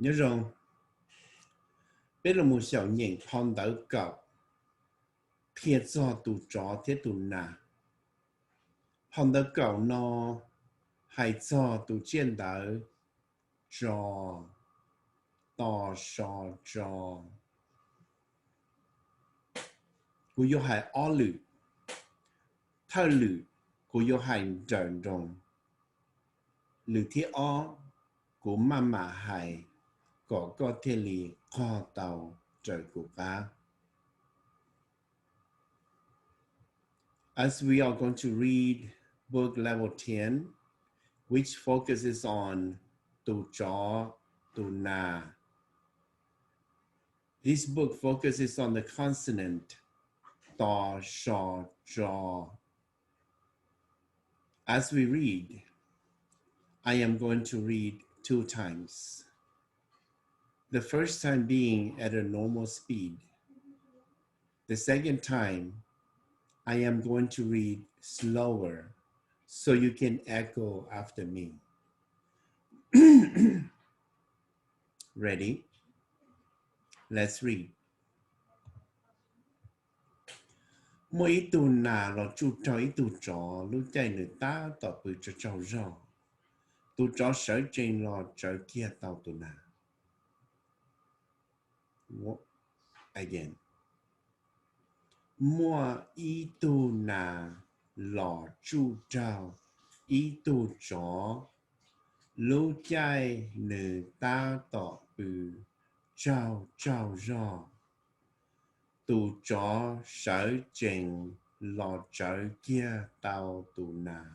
Nyob zoo, peb los mus xyaum nyeem phau ntawv kaum qhia txog tus tsov thiab tus nas. Phau ntawv kaum no hais txog tus tsiaj ntawv tso, to, so, tso. Kuv yuav hais ob lwm. Thawj lwm, kuv yuav hais nrawm nroos. Lwm thib ob, kuv maj mam hais kom koj thiaj li qog tau raws kuv qab. As we are going to read book level ten, which focuses on tus tsov, tus nas. This book focuses on the consonant to, so, tso. As we read, I am going to read two times. The first time being at a normal speed. The second time, I am going to read slower so you can echo after me. Ready? Let's read. Muaj ib tug nas los tsuj raug ib tug tsov lub caij nws tab tom pw tsaug tsaug zog. Tus tsov sawv tsees los tsawv kiag tau tus nas. Again. Muaj ib tug nas los tsuj raug ib tug tsov lub caij nws tab tom pw tsaug tsaug zog. Tus tsov sawv tsees los tsawv kiag tau tus nas.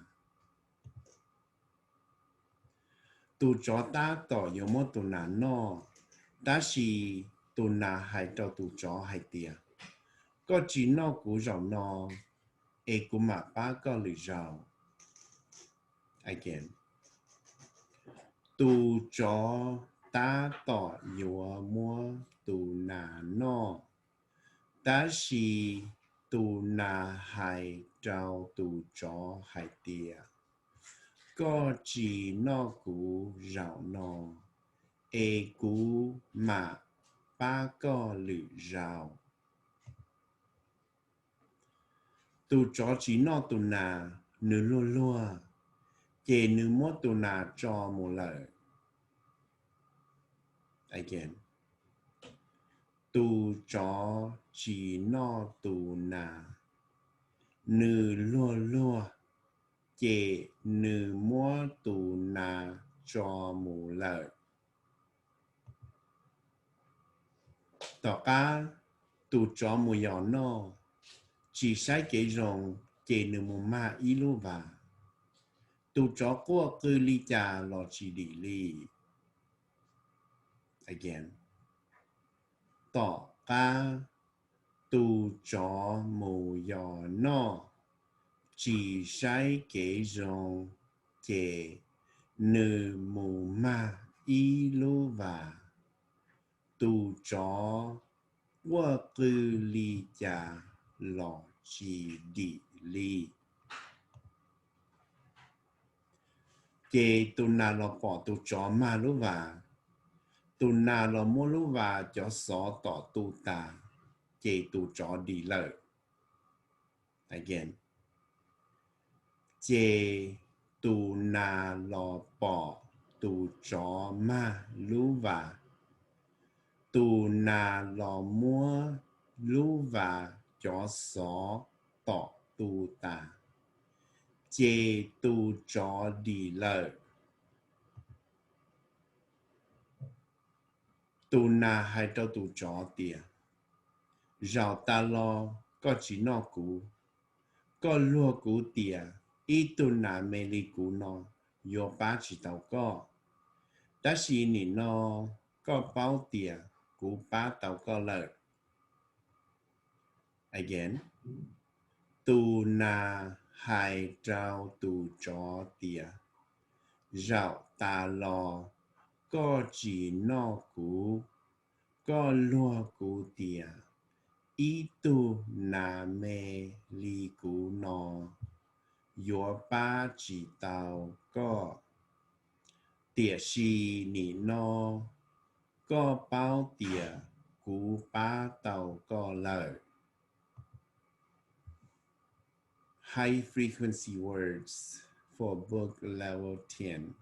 Tus tsov tab tom yuav muab tus nas noj, tab sis tus nas hais rau tus tsov hais tias, koj tsis noj kuv zaum no, es kuv mam pab koj lwm zaus. Tus tsov tab tom yuav muab tus nas noj, tab sis tus nas hais rau tus tsov hais tias, koj tsis noj kuv zaum no, es kuv mam pab koj lwm zaus. Tus tsov tsis noj tus nas, nws luag luag, ces nws muab tus nas tso mus lawm. Tus tsov tsis noj tus nas, nws luag luag, ces nws muab tus nas tso mus lawm. Tom qab tus tsov mus yos noj, tsis saib kev zoo, ces nws mus mag ib lub vas. Tus tsov quaj qw li cas los tsis dim li. Tom qab tus tsov mus yos noj, tsis saib kev zoo, ces nws mus mag ib lub vas. Tus tsov quaj qw li cas los tsis dim li. Ces tus nas los pom tus tsov mag lub vas, tus nas los muab lub vas cov xov tom tu tas, ces tus tsov dim lawm. Ces tus nas los pom tus tsov mag lub vas, tus nas los muab lub vas cov xov tom tu tas, ces tus tsov dim lawm. Tus nas hais rau tus tsov tias, zaum tas los koj tsis noj kuv, koj luag kuv tias ib tug nas me li kuv no yuav pab tsis tau koj, tab sis nim no koj paub tias kuv pab tau koj lawm. Tus nas hais rau tus tsov tias, zaum tas los koj tsis noj kuv, koj luag kuv tias ib tug nas me li kuv no yuav pab tsis tau koj, tiam sis nim no Koj paub tias kuv pab tau koj lawm. High frequency words for book level ten.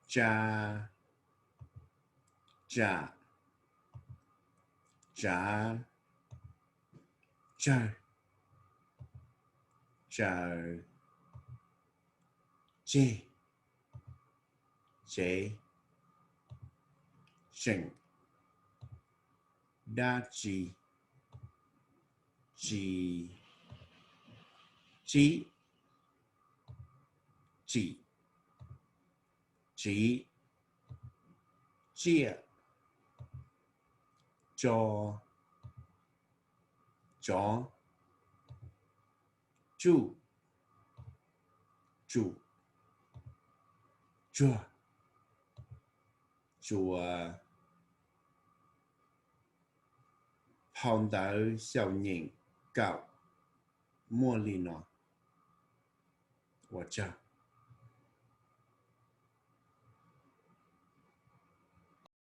Tsa, tsam, tsav, tsawg, tsaws, tseg, tsev, tseem, dab tsi, tsis, tsib, tsim, tsiv, tsiaj, tso, tsov, tsuj, tsum, tsuag, tsuas. Phau ntawv xyaum nyeem kaum muaj li no. Ua tsaug.